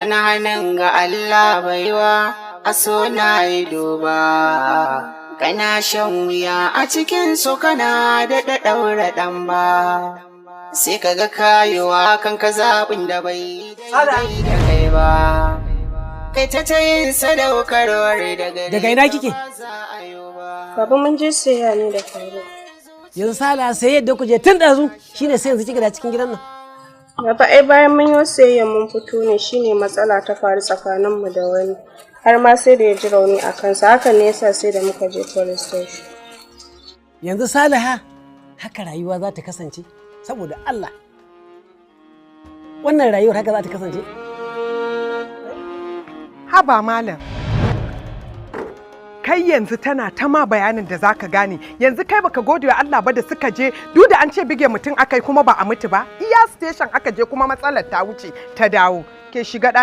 Na hannun ga Allah baiwa a so na yi duba. Kana shan wuya a cikin su, kana daɗa ɗaura ɗan ba. Sai ka ga kayowa kan ka zaɓin da bai daidai da kai ba. Kai ta ta yin sadaukarwar da Daga ina kike? Baba, mun je sayayya ne da Faruk. Yanzu Sala, sai yadda ku je tun ɗazu shine sai yanzu kika da cikin gidan nan. Baba, ai bayan mun yi sayayya mun fito ne, shine matsala ta faru tsakaninmu da wani. Har ma sai da ya ji rauni a kansa, hakan ne yasa sai da muka je police station. Yanzu Salaha, haka rayuwa za ta kasance saboda Allah. Wannan rayuwar haka za ta kasance? Haba malam. Kai yanzu tana ta ma bayanin da zaka gane. Yanzu kai baka gode wa Allah ba da suka je, duk da an ce bige mutum akai kuma ba a mutu ba. Iya station aka je kuma matsalar ta wuce ta dawo. Ke shiga ɗaki.